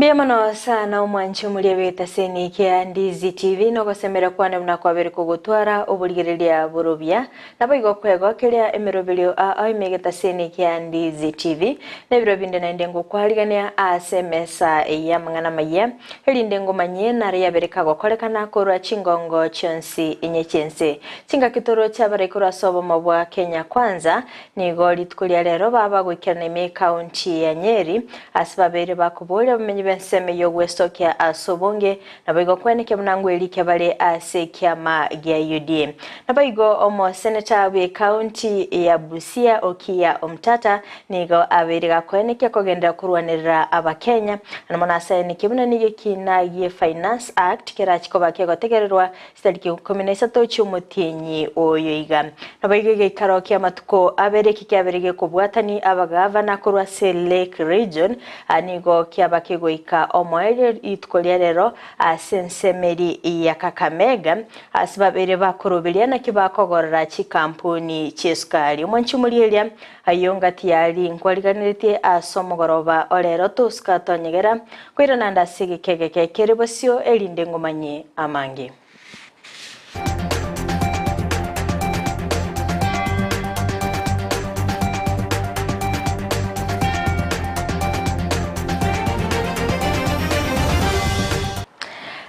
Mbuya mono sana omwanchi omoria bw'etaseni kia Ndizi TV nogosemera kwane buna kwabere kogotwara oborigereria borobia. Naboigo kwegokeria emeroberio ao ime egetaseni kia Ndizi TV na ebiro binde naende ngokwarigania ase emesa y'amang'ana amayia erinde ngomanyie nare yabere kagokorekana korwa chingongo chionsi inye chi'ense. Chingaki toroche abarai korwa ase obomo bwa Kenya Kwanza Nigo rituko ria rero baba goikerana ime ekaunti ya Nyeri, ase babeire bakoboria abamenyi b'ensemo eyio gwesokia ase obonge, naboigo kwenekia buna ngwerikia bare ase ekiama gia UDA. Naboigo omoseneta bw'ekaunti ya Busia Okiya Omtata nigo abeire gakoenekia kogenderera korwanerera abakenya, na mono ase aenekie buna nigo ekina gie Finance Act kerachi koba kegotegererwa Chitariki ikomi na isato chi'omotienyi oyo iga. Naboigo egeikaro ki'amatuko abere eki kiabeire gekobwatania abagavana korwa ase Lake Region, nigo kiaba kegoika omoerio rituko ria rero ase ensemeri ya Kakamega, ase babeire bakoroberia naki bakogorora chikampuni chi'esukari. Omwanchi omorieria, ayio ngati yari nkwariganeretie ase omogoroba o rero tosuka tonyegera Koirana ande ase egeka egeke kere bosio, erinde ngomanye amange.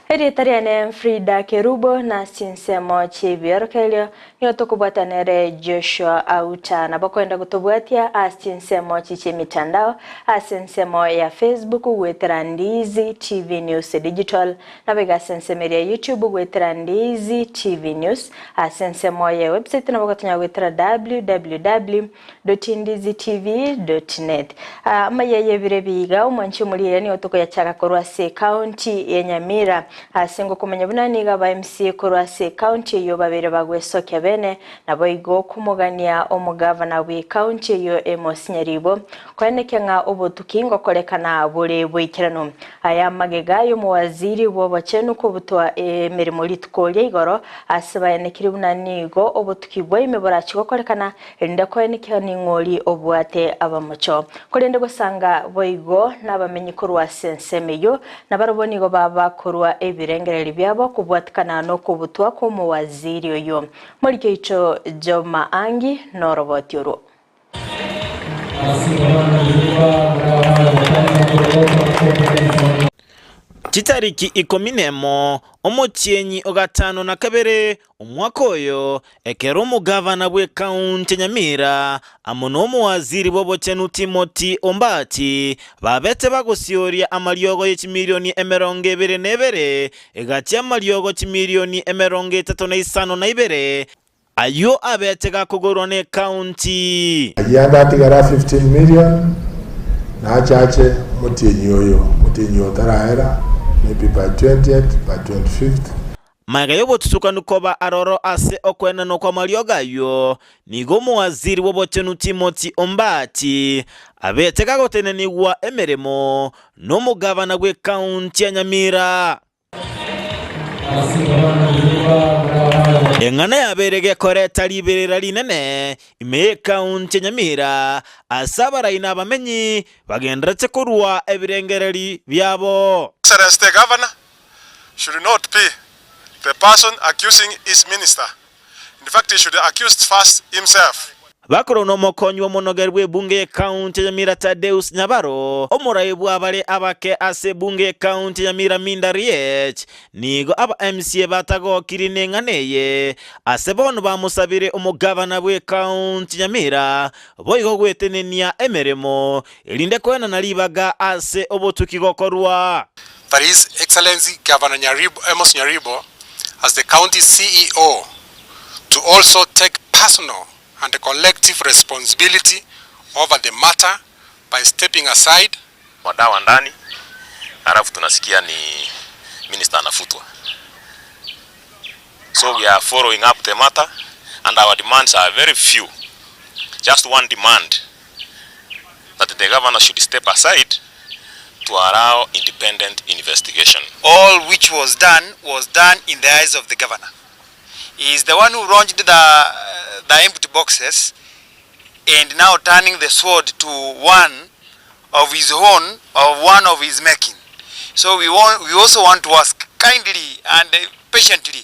Erieta riane Frida Kerubo, na chinsemo chi'ebiorokererio Nigo tokobwata nere Joshua Auta. Nabo kwenda gotobwatia ase chinsemo echi chi'emitandao, ase ensemo ya Facebook goetera Ndizi TV News Digital, naboigo ase ensemo eria ya YouTube goetera Ndizi TV News, ase ensemo ya website nabo gotonya goetera www.ndizitv.net. Amaiya y'ebiro ebi iga omwanchi omorieria nigo tokoyachaka korwa ase ekaunti ya Nyamira. Ase ngokomanya buna nigo aba MCA korwa ase ecounty eyio babeire bagwesokia bene, naboigo komogania omogavana bwe ecounty eyio Amos Nyaribo, koenekia ng'a obotuki ngokorekana bore boikeranu. Aya amagega y'omowaziri bw'obochenu kobutwa emeremo rituko ria igoro ase baenekirie buna nigo obotuki bwaime borachi gokorekana Erinde koenekia ning'o oria obwate abamocho. Korende gosanga boigo nabamenyi korwa ase ensemo eyio, nabarabwo nigo baba korwa ebirengererio biabo kobwatikana nokobutwa kw'omowaziri oyio. Morike oito Joma Angi noroboti orwo. Chitariki ikomi nemo, omotienyi o gatano na kabere, omwaka oyo, Ekero omogavana bw'ekaunti ya Nyamira amo nomowaziri bw'obochenu Timothy Ombati babete bagosioria amariogo ye chimilioni 22 egati amariogo chimilioni 35, ayio abete gakogorwa nekaunti. Ayio ande atigare a 15 million nache ache omotienyi oyo, omotienyi oyo otarahera maybe by 20th, by 25th. Magega y'obotutukanu koba aroro ase okwenanwa kw'amariogo ayio, nigo omowaziri bw'obochenu Timothy Ombati abete gagotenenigwa emeremo nomogabana bw'ekaunti ya Nyamira. Eng'ana yabeire gekoreta riberera rinene ime y'ekaunti ya Nyamira ase abarai na abamenyi bagendererete korua ebirengereri biabo. Excellency the Governor should not be the person accusing his minister, in fact he should accuse first himself. Bakorwa nomokonyi bw'omonogeri bw'ebunge y'ekaunti ya Nyamira Tadeus Nyabaro, omorai bw'abare abake ase ebunge y'ekaunti ya Nyamira Minda Riech, nigo aba MCA batagokiri neng'ana eye ase bono bamosabire omogabana bw'ekaunti Nyamira boigo gwetenenia emeremo erinde koenana ribaga ase obotuki gokorwa. That His Excellency Governor Nyaribo, Amos Nyaribo as the County CEO to also take personal and collective responsibility over the matter by stepping aside. Madawa ndani halafu tunasikia ni minister anafutwa so we are following up the matter and our demands are very few just one demand that the governor should step aside to allow independent investigation. All which was done was done in the eyes of the governor. He is the one who launched the, the empty boxes and now turning the sword to one of his own, of one of his making. So we want, we also want to ask kindly and patiently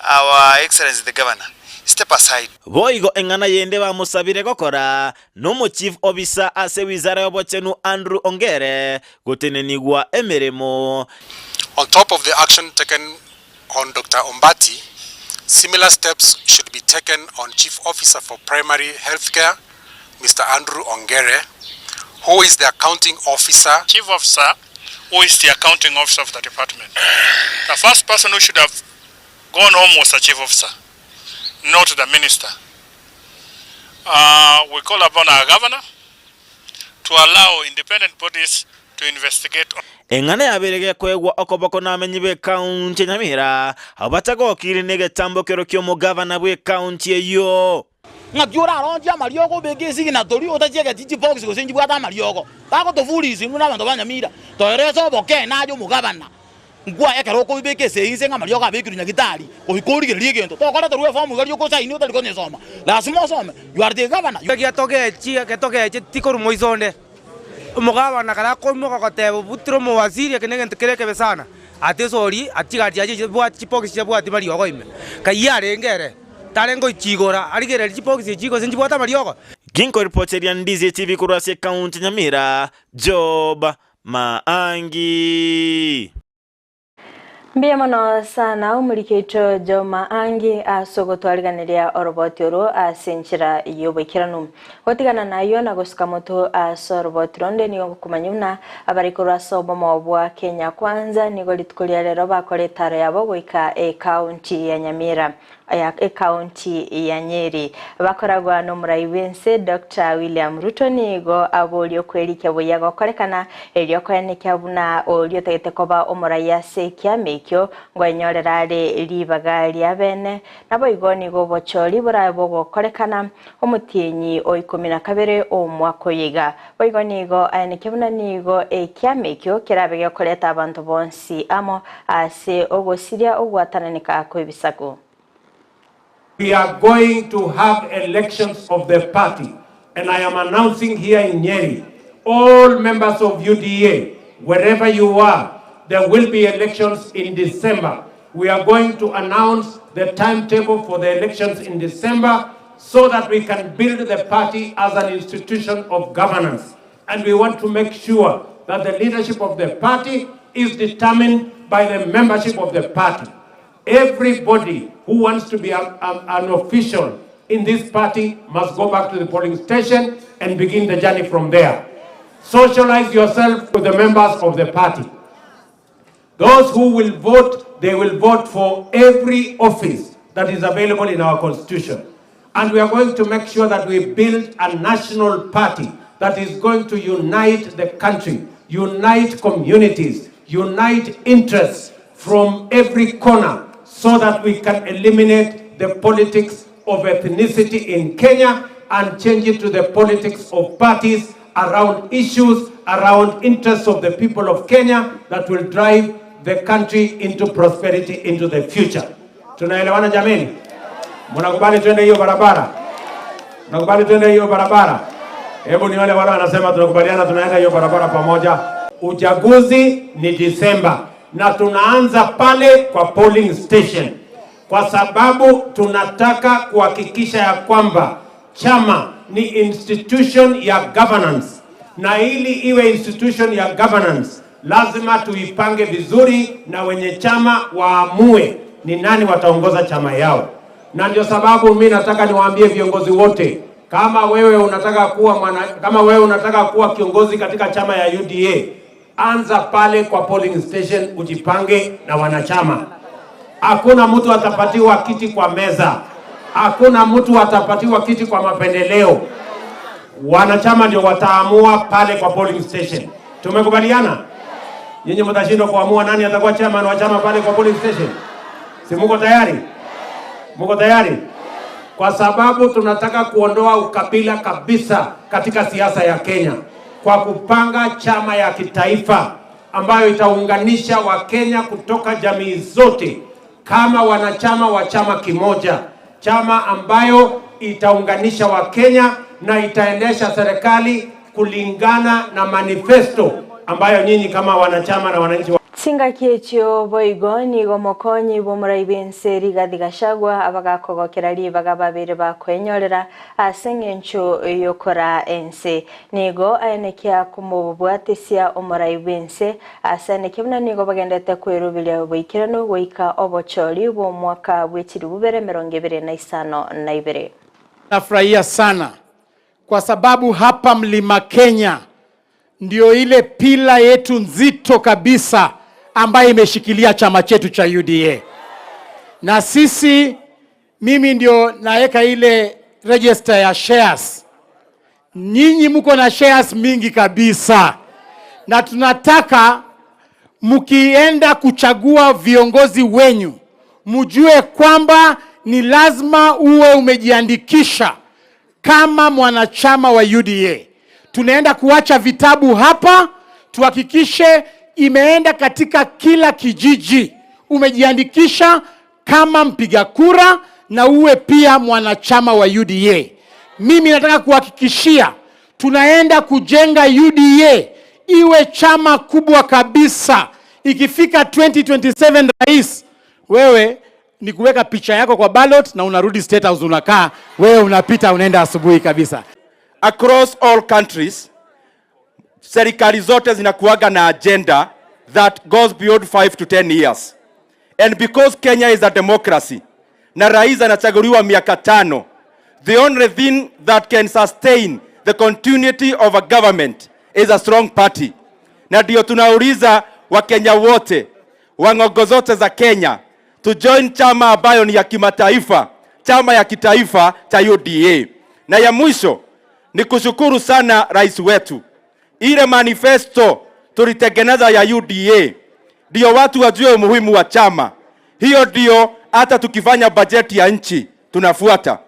our Excellency the Governor step aside. Boigo eng'ana yende bamosabire gokora nomochief obisa ase wizara y'obochenu Andrew Ongere gotenenigwa emeremo. On top of the action taken on Doctor Ombati, similar steps should be taken on Chief Officer for Primary Health Care, Mister Andrew Ongere, who is the accounting officer. Chief Officer, who is the accounting officer of the department. The first person who should have gone home was the chief officer, not the minister. Uh, we call upon our governor to allow independent bodies to investigate. Eng'ana yabeire gekoegwa okoboko namenyi b'ekaunti ya Nyamira, abwo batagokire negetambo kero ki'omogavana bw'ekaunti eyio. Ng'aki oraronche amariogo obeke esigina toria otachiegeti chibox gose nchibwate amariogo. Bagotofurisia intwe na abanto ba Nyamira, toerese obokeene aye omogabana. Nkwa ekero okoibeka esegi inse ng'a amariogo abekirwe nyagitari, goika origererie egento. Tokoreterwa efomu iga rioka osaini otari konyesoma. Lasima osome, you are the governor. Egiatogechi egetogechetie korwa moiso onde, omogabana ekero akoimoka goteba obutire omowaziri eke negento kere ekebe sana, ati esori ati chigari chiaye chibwati chibox chiabwati mariogo ime. Kayio arenge ere, tarenge gochigora arigererie chibox echi gose nchibwate amariogo. Ginkoripoteria Ndizi TV korwa ase ekaunti ya Nyamira, Job Maangi. Mbuya mono sana omoriki oito Joe Maangi ase ogotwariganeria oroboti oro ase enchera y'oboikeranu. Gotigana nayio na gosuka motwe ase oroboti ronde nigo ngokomanya buna abare korwa ase obomo bwa Kenya Kwanza nigo rituko ria rero bakora etaro yabo goika ekaunti ya Nyamira. ya ekaunti ya Nyeri. Bakoragwa nomorai bw'ense Doctor William Ruto nigo aboria okwerikia buya gokorekana erio koenekia buna oria otagete koba omorai ase ekiama ekio ngoenyorera are ribaga ria bene. Naboigo nigo obochori borabe bogokorekana omotienyi o ikomi na kabere omwaka oyo iga. Boigo nigo aenekia buna nigo ekiama ekio kerabe gekoreta abanto bonsi amo ase ogosiria ogwatananeka kw'ebisaku. We are going to have elections of the party and I am announcing here in Nyeri, all members of UDA, wherever you are, there will be elections in December. We are going to announce the timetable for the elections in December so that we can build the party as an institution of governance. And we want to make sure that the leadership of the party is determined by the membership of the party. Everybody who wants to be a, a, an official in this party must go back to the polling station and begin the journey from there. Socialize yourself with the members of the party. Those who will vote, they will vote for every office that is available in our constitution. And we are going to make sure that we build a national party that is going to unite the country, unite communities, unite interests from every corner so that we can eliminate the politics of ethnicity in Kenya and change it to the politics of parties around issues, around interests of the people of Kenya that will drive the country into prosperity into the future. Tunaelewana jameni? Mnakubali twende hiyo barabara? Mnakubali twende hiyo barabara? Hebu nione wale wanasema tunakubaliana tunaenda hiyo barabara pamoja. Uchaguzi ni Disemba na tunaanza pale kwa polling station, kwa sababu tunataka kuhakikisha ya kwamba chama ni institution ya governance, na ili iwe institution ya governance lazima tuipange vizuri na wenye chama waamue ni nani wataongoza chama yao. Na ndio sababu mi nataka niwaambie viongozi wote, kama wewe unataka kuwa mwana, kama wewe unataka kuwa kiongozi katika chama ya UDA, anza pale kwa polling station, ujipange na wanachama. Hakuna mtu atapatiwa kiti kwa meza, hakuna mtu atapatiwa kiti kwa mapendeleo. Wanachama ndio wataamua pale kwa polling station. Tumekubaliana? Nyinyi mtashindwa kuamua nani atakuwa chairman wa chama pale kwa polling station? Si muko tayari? Muko tayari? Kwa sababu tunataka kuondoa ukabila kabisa katika siasa ya Kenya kwa kupanga chama ya kitaifa ambayo itaunganisha Wakenya kutoka jamii zote kama wanachama wa chama kimoja, chama ambayo itaunganisha Wakenya na itaendesha serikali kulingana na manifesto ambayo nyinyi kama wanachama na wananchi wa Chingaki echio boigo nigo omokonyi bw'omorai bw'ense Rigathi Gachagua abagakogokera ribaga babere bakoenyorera ase eng'encho y'okoraa ense. Nigo aenekia komobwatesia omorai bw'ense ase aenekia buna nigo bagenderete kweroberia oboikeranu goika obochori bw'omwaka bwe chilifu bibere emerongo ebere na isano na ibere. Nafurahia sana kwa sababu hapa Mlima Kenya ndio ile pila yetu nzito kabisa ambayo imeshikilia chama chetu cha UDA. Na sisi, mimi ndio naweka ile register ya shares. Nyinyi mko na shares mingi kabisa, na tunataka mkienda kuchagua viongozi wenyu mjue kwamba ni lazima uwe umejiandikisha kama mwanachama wa UDA. Tunaenda kuacha vitabu hapa, tuhakikishe imeenda katika kila kijiji. Umejiandikisha kama mpiga kura na uwe pia mwanachama wa UDA. Mimi nataka kuhakikishia tunaenda kujenga UDA iwe chama kubwa kabisa. Ikifika 2027 rais, wewe ni kuweka picha yako kwa ballot na unarudi State House unakaa, wewe unapita unaenda asubuhi kabisa. Across all countries, serikali zote zinakuwaga na agenda that goes beyond 5 to 10 years. And because Kenya is a democracy, na rais anachaguliwa miaka tano, the only thing that can sustain the continuity of a government is a strong party. Na ndio tunauliza Wakenya wote wa ng'ongo zote za Kenya to join chama ambayo ni ya kimataifa, chama ya kitaifa cha UDA. Na ya mwisho ni kushukuru sana rais wetu, ile manifesto tulitengeneza ya UDA ndio watu wajue umuhimu wa chama hiyo, ndio hata tukifanya bajeti ya nchi tunafuata.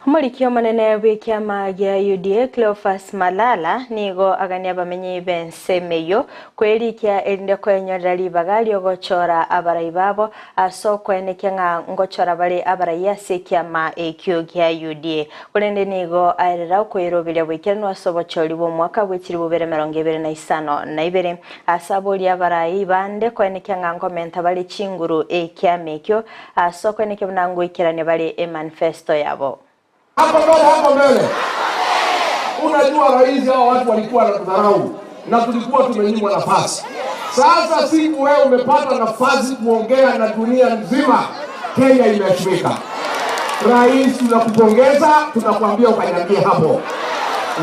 Omoriki omonene bw'ekiama gia UDA Cleophas Malala nigo agania abamenyi b'ensemo eyio kwerikia erinde koenyorera ribaga riogochora abarai babo ase okoenekia ng'a ngochora bare abarai ase ekiama ekio gia UDA. Korende nigo aerera okoeroberia boikeranu ase obochori bw'omwaka bwe chilifu bibere emerongo ebere na isano na ibere ase aboria abarai bande koenekia ng'a nkomenta bare chinguru ekiama ekio ase okoenekia buna ngoikerania bare emanifesto yabo. Hapo mbele, hapo mbele. Unajua rais, hao watu walikuwa wanatudharau na tulikuwa tumenyimwa nafasi. Sasa siku wewe umepata nafasi kuongea na dunia nzima, Kenya imeheshimika. Rais, tunakupongeza, tunakuambia ukanyagie hapo.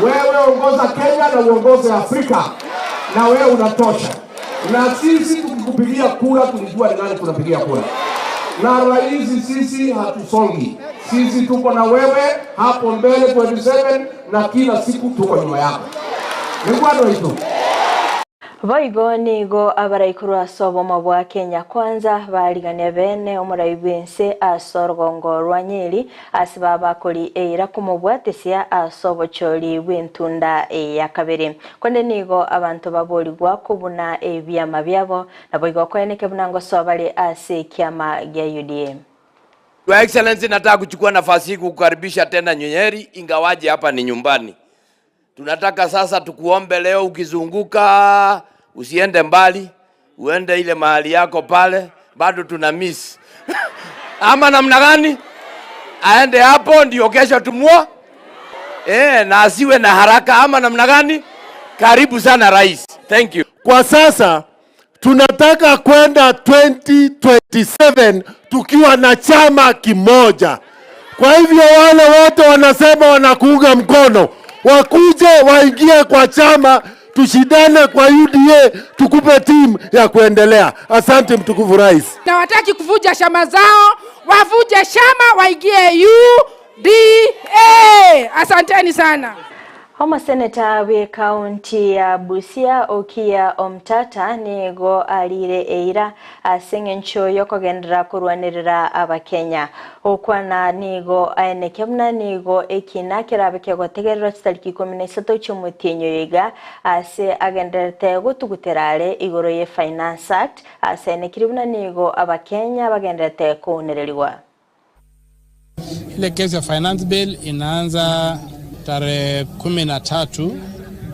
Wewe ongoza Kenya na uongoze Afrika, na wewe unatosha. Na sisi tukikupigia kura tulijua ni nani tunapigia kura. Na rais, sisi hatusongi, sisi tuko na wewe hapo mbele 27 na kila siku tuko nyuma yako. Nĩngwandũ itũ. Boigo nigo abarai korwa ase obomo bwa Kenya Kwanza barigania bene omorai bw'ense ase orogongo rwa Nyeri ase babakori eira komobwatesia ase obochori bw'entunda ya kabere. Konde nigo abanto baborigwa kobuna ebiama biabo naboigo koeneke buna ngosoa bare ase ekiama gia UDA. Your Excellency, nataka kuchukua nafasi hii kukukaribisha tena Nyeri, ingawaje hapa ni nyumbani. Tunataka sasa tukuombe leo, ukizunguka usiende mbali, uende ile mahali yako pale, bado tuna miss ama namna gani? Aende hapo ndio kesho tumuo na asiwe na haraka ama namna gani? Karibu sana rais. Thank you. Kwa sasa tunataka kwenda 2027 tukiwa na chama kimoja. Kwa hivyo wale wote wanasema wanakuunga mkono wakuje waingie kwa chama, tushindane kwa UDA, tukupe timu ya kuendelea. Asante mtukufu rais. Na wataki kuvuja chama zao, wavuje chama waingie UDA. Asanteni sana. Omoseneta bwe kaunti ya Busia Okiya Omtata nigo arire eira ase eng'encho yokogenderera korwanerera abakenya. Okwana nigo aenekia buna nigo ekina kerabe kegotegererwa chitariki ikumi na isato chi'omotienyi oyo iga ase agendererete gotugutera are igoro ye Finance Act ase aenekire buna nigo abakenya bagendererete kounereriwa. Ile kesi ya finance bill inaanza tarehe 13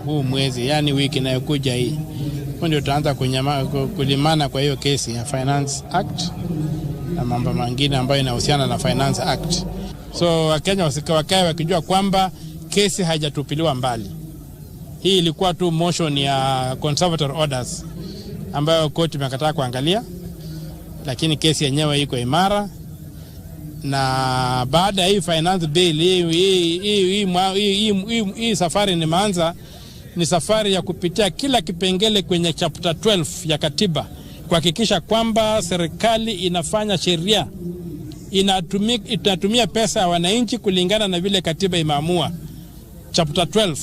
huu mwezi, yani wiki inayokuja hii, hapo ndio tutaanza kulimana kwa hiyo kesi ya Finance Act na mambo mengine ambayo inahusiana na Finance Act. So Wakenya wakae wakijua kwamba kesi haijatupiliwa mbali. Hii ilikuwa tu motion ya conservatory orders ambayo koti imekataa kuangalia, lakini kesi yenyewe iko imara na baada ya hii finance bill hii safari nimeanza ni safari ya kupitia kila kipengele kwenye chapter 12 ya katiba kuhakikisha kwamba serikali inafanya sheria inatumia pesa ya wananchi kulingana na vile katiba imeamua. Chapter 12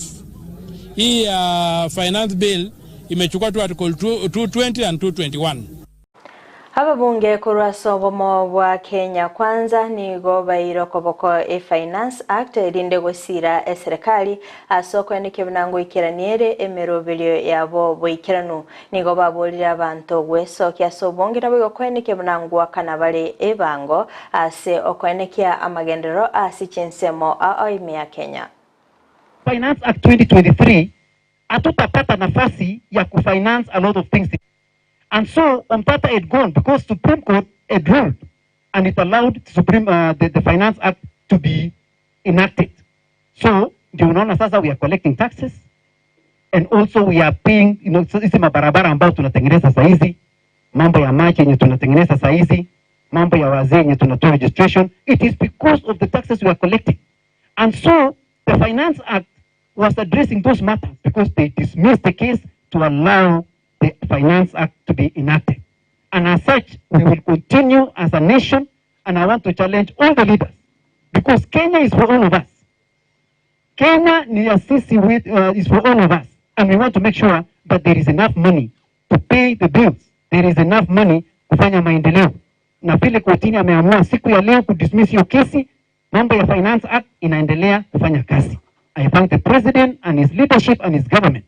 hii ya finance bill imechukua tu article 220 and 221. Ababunge korwa ase obomo bwa Kenya Kwanza nigo baire okoboko e-Finance Act erinde gosira eserekari ase okoenekia buna ngoikerania ere emeroberio yabo boikeranu. Nigo baborire abanto gwesokia ase obonge nabo igo koenekia buna ngoakana bare ebango ase okoenekia amagenderero ase chinsemo ao ime ya Kenya. Finance Act 2023 hatutapata nafasi ya kufinance a lot of things. And so Omtata had gone because Supreme Court had ruled and it allowed the Finance Act to be enacted. So ndio unaona sasa we are collecting taxes and also we are paying, so hizi mabarabara ambayo tunatengeneza saa hizi, mambo ya maji yenye tunatengeneza saa hizi, mambo ya wazee yenye tunatoa registration, it is because of the taxes we are collecting. And so the Finance Act was addressing those matters because they dismissed the case to allow the Finance Act to be enacted. And as such, we will continue as a nation, and I want to challenge all the leaders, because Kenya is for all of us. Kenya ni ya sisi is for all of us, and we want to make sure that there is enough money to pay the bills. There is enough money kufanya maendeleo. Na vile kotini ameamua siku ya leo kudismiss hiyo kesi, mambo ya Finance Act inaendelea kufanya kazi. I thank the president and his leadership and his government.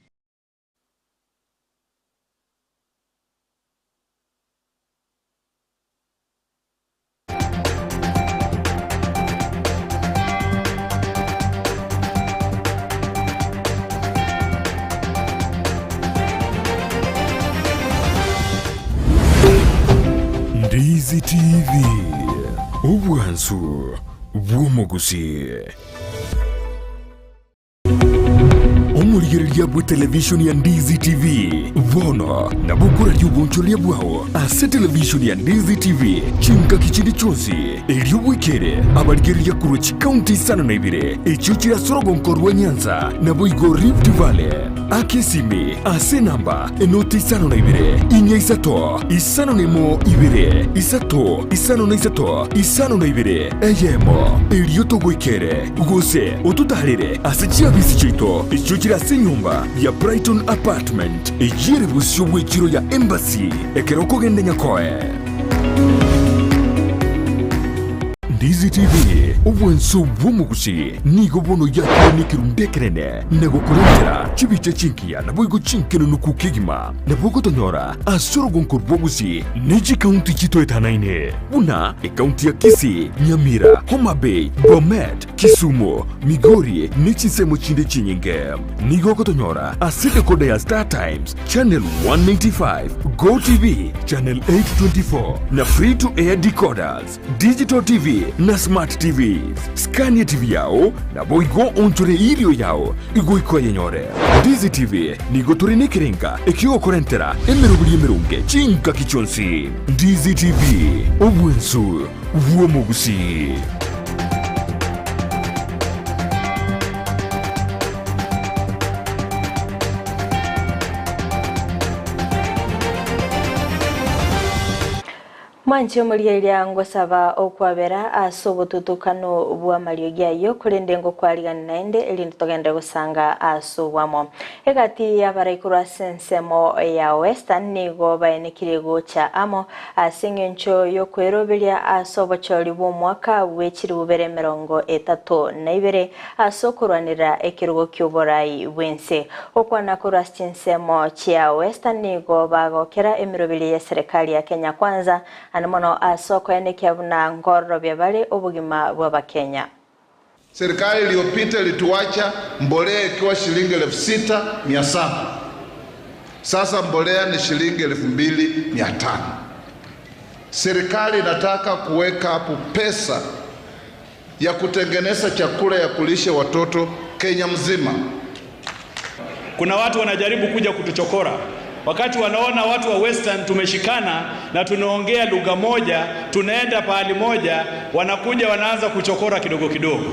Ndizi TV, obwansu bw'omogusii. Omorigereria bwe televishoni ya Ndizi TV bono nabo okoraria obonchoreria bwao ase televishoni ya Ndizi TV chingaki chinde chionsi erio bwekere abarigereria korwa chikaunti isano na ibere echio chire ase orogonko rwa Nyanza naboigo Rift Valley. Aka esimi ase enamba enoti isano na ibere, inya isato, isano na emo ibere, isato, isano na isato, isano na ibere, eyemo, erio togoikere, gose ototarere ase chiabisi chiaito echio chire ase enyomba ya Brighton Apartment, eyio ere bosio bw'echiro ya Embassy, ekero okogenda Nyakoe. Ndizi TV, obwanso bw'omogusi, nigo bono yakire nekerundu ekenene na gokorentera chibicha chingiya naboigo chinkenenuku kegima. Nabo ogotonyora ase orogonko rw'obogusi ne chikaunti chitoetanaine buna ekaunti ya Kisii, Nyamira, Homa Bay, Bomet, Kisumu, Migori ne chinsemo chinde chinyinge. Nigo ogotonyora ase decoder ya Star Times, Channel 195, GoTv, Channel 824 na Free to Air decoders, Digital TV na Smart TVs. Skania TV yao naboigo onchore irio yao igoika oyenyore. Ndizi TV nigo tore nekerenga ekiogokorentera emeroberi emeronge chingaki chionsi. Ndizi TV, obwensu bw'omogusii. Mwanche omorigereria ngosaba okwabera ase obotutukanu bw'amariogi ayio, korende ngokwarigania naende erinde togende gosanga ase obwamo. Egati y'abarai korwa ase ensemo ya Western nigo baenekirie gocha amo ase eng'encho y'okweroberia ase obochori bw'omwaka bwe chirubere 32 ase okorwanera ekerogo ki'oborai bw'ense. Gokwana korwa ase chinsemo chia Western nigo bagokera emeroberi y'eserekari ya Kenya Kwanza ande mono ase okoenekia buna nkororobia bare obogima bw'Abakenya. Serikali iliyopita ilituacha mbolea ikiwa shilingi 6,700. Sasa mbolea ni shilingi 2,500. Serikali inataka kuweka hapo pesa ya kutengeneza chakula ya kulisha watoto Kenya mzima. Kuna watu wanajaribu kuja kutuchokora wakati wanaona watu wa Western tumeshikana na tunaongea lugha moja, tunaenda pahali moja, wanakuja wanaanza kuchokora kidogo kidogo.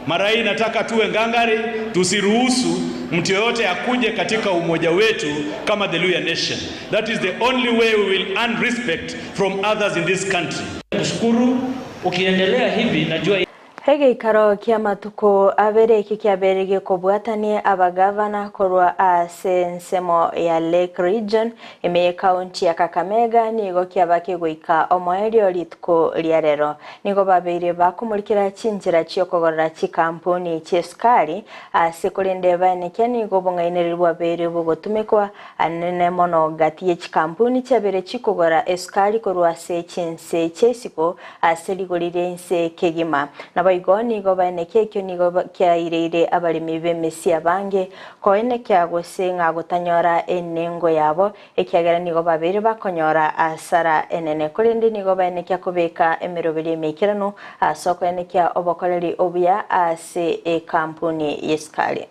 Mara hii nataka tuwe ngangari, tusiruhusu mtu yoyote akuje katika umoja wetu kama the Luhya Nation. That is the only way we will earn respect from others in this country. Kushukuru, ukiendelea hivi najua Egeikaro ki'amatuko abere eke kiabeire gekobwatania abagavana korwa ase ensemo ya Lake Region ime y'ekaunti ya Kakamega nigo kiaba kegoika omoerio rituko ria rero. Nigo babeire bakomorikera chinchera chi'okogorera chikampuni chi'esukari ase korende baenekia nigo obong'ainereria bwabeire bogotumekwa anene mono gati ye chikampuni chiabeire chikogora esukari korwa ase chinse chi'isiko ase rigori ri'ense kegima. Naboigo nigo baenekia ekio nigo kiaireire abaremi b'emesia abange koenekia gose ng'a gotanyora enengo yabo, ekiagera nigo babeire bakonyora asara enene. Korende nigo baenekia kobeka emeroberi emeikeranu ase okoenekia obokoreri obuya ase ekampuni y'esukari.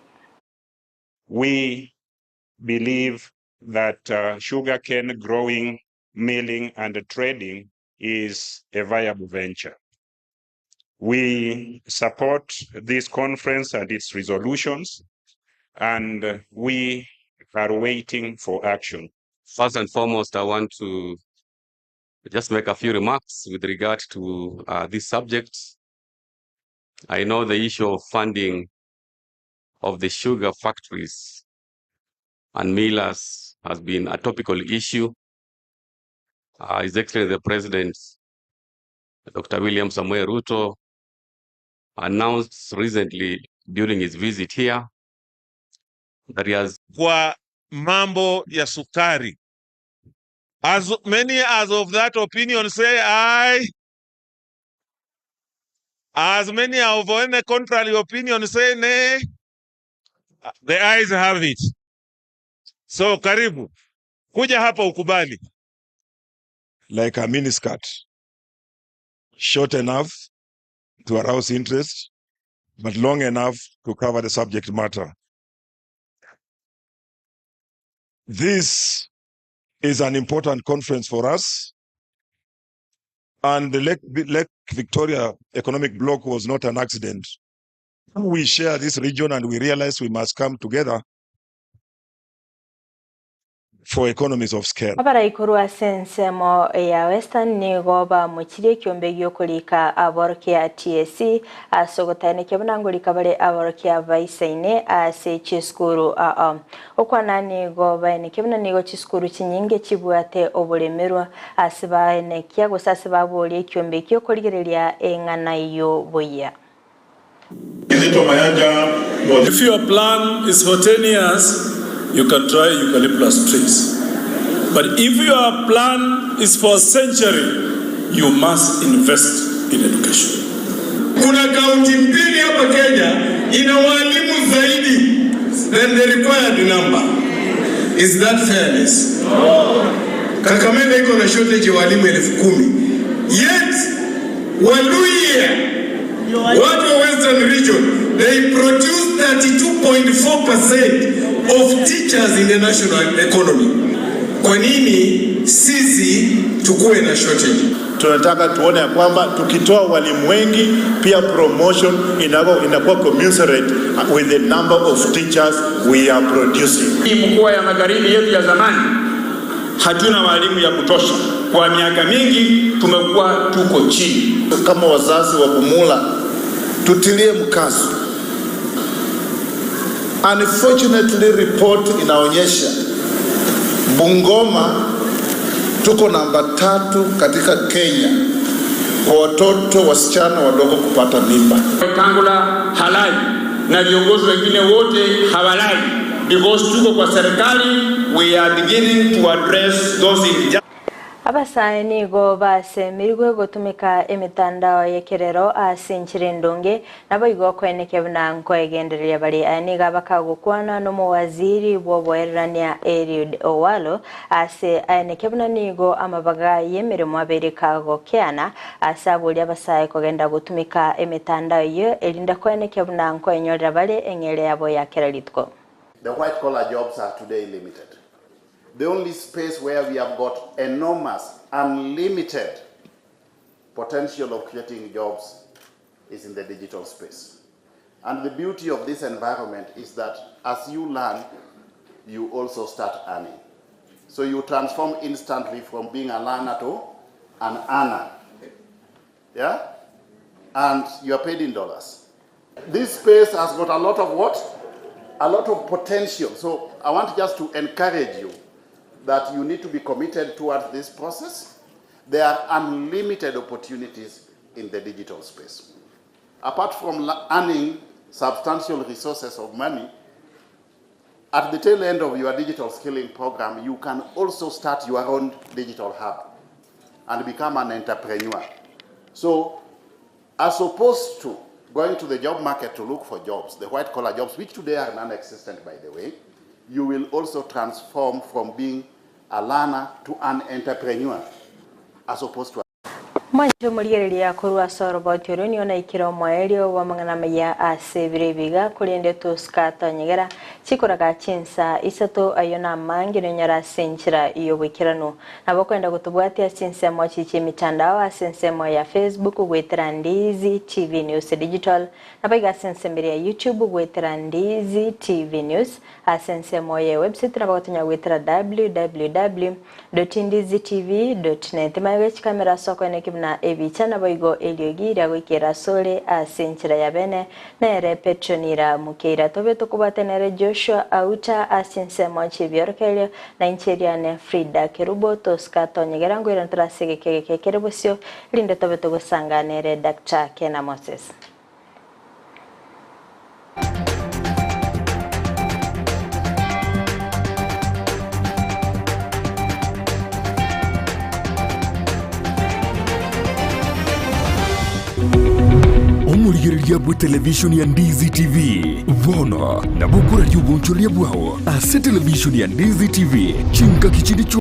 We believe that sugarcane growing, milling and trading is a viable venture. We support this conference and its resolutions, and we are waiting for action. First and foremost, I want to just make a few remarks with regard to this subject. I know the issue of funding of the sugar factories and millers has been a topical issue. His Excellency the President, Dr. William Samoei Ruto, announced recently during his visit here that he has kwa mambo ya sukari. As many as of that opinion say aye. As many of any contrary opinion say nay. The ayes have it. So karibu. Kuja hapa ukubali. Like a miniskirt. Short enough to arouse interest, but long enough to cover the subject matter. This is an important conference for us, and the Lake Victoria Economic Bloc was not an accident. We share this region and we realize we must come together for economies of scale. Abarai korwa ase ensemo ya Western nigo bamochirie ekiombe gi'okorika aborokia TSC ase ogotaenekia buna ngorika bare aborokia baisaine ase chisukuru aa. Okwana nigo baenekia buna nigo chisukuru chinyinge chibwate oboremerwa ase baenekia gose ase baboria ekiombe ekio korigereria eng'ana eyio buya. If your plan is for 10 years, you can try eucalyptus trees. But if your plan is for a century, you must invest in education. Kuna kaunti mbili hapa Kenya ina walimu zaidi than the required number. Is that fairness? No. Kakamega iko na shortage ya walimu 10,000. Yet Waluhya watu wa Western Region they produce 32.4% of teachers in the national economy. Kwa nini sisi tukuwe na shortage? Tunataka tuone ya kwamba tukitoa walimu wengi pia promotion inakuwa commensurate with the number of teachers we are producing. Hii mkoa ya magharibi yetu ya zamani hatuna walimu ya kutosha. Kwa miaka mingi tumekuwa tuko chini. Kama wazazi wa Bumula tutilie mkazo. Unfortunately, report inaonyesha Bungoma tuko namba 3 katika Kenya kwa watoto wasichana wadogo kupata mimba. Wetangula halali na viongozi wengine wote hawalali because tuko kwa serikali, we are beginning to address those injustices. Abasae nigo basemirigwe gotumeka emetandao y'ekerero ase enchera endonge, naboigo koenekia buna nkoegendereria bare. Aya nigo abakagokwana nomowaziri bw'oboererania Eliud Owalo ase aenekia buna nigo amabaga y'emeremo abeire kagokeana ase aboria abasae kogenda gotumeka emetandao eyio erinde koenekia buna nkoenyorera bare eng'eria yabo ya kera rituko. The white collar jobs are today limited. The only space where we have got enormous, unlimited potential of creating jobs is in the digital space. And the beauty of this environment is that as you learn, you also start earning. So you transform instantly from being a learner to an earner. Yeah? And you are paid in dollars. This space has got a lot of what? A lot of potential. So I want just to encourage you that you need to be committed towards this process. There are unlimited opportunities in the digital space. Apart from earning substantial resources of money, at the tail end of your digital skilling program, you can also start your own digital hub and become an entrepreneur. So, as opposed to going to the job market to look for jobs, the white collar jobs, which today are non existent, by the way, you will also transform from being a learner to an entrepreneur, as opposed to Mwanche omorigereria korwa ase oroboti oro nigo naikire omoerio bw'amang'ana amaya ase ebiro ebi iga, korende tosika tonyegera chikoraga chinsa isato ayio namange nonyore ase enchera y'oboikeranu. Nabo okoenda gotobwatia ase chinsemo chi chi'emitandao ase ensemo ya Facebook goetera Ndizi TV News Digital, Naboigo ase ensemo eria ya YouTube goetera Ndizi TV News, ase ensemo ye website nabo gotonya goetera www.ndizitv.net. Maya gochia chikamera ase okoeneki buna ebicha naboigo eriogi riagoikera asore ase enchera ya bene nere Petronira Mukeira. Tobe tokobwate nere Joshua Auta ase ensemo chi'ebiorokererio na inche eriane Frida Kerubo tosika tonyegera ngoirana tore ase egeka egeke kere bosio erinde tobe togosanga nere Doctor Kena Moses. Omorigereria bwe televishoni ya Ndizi TV bono nabo okoraria obonchoreria bwao ase televishoni ya Ndizi TV chingaki chinde chionsi.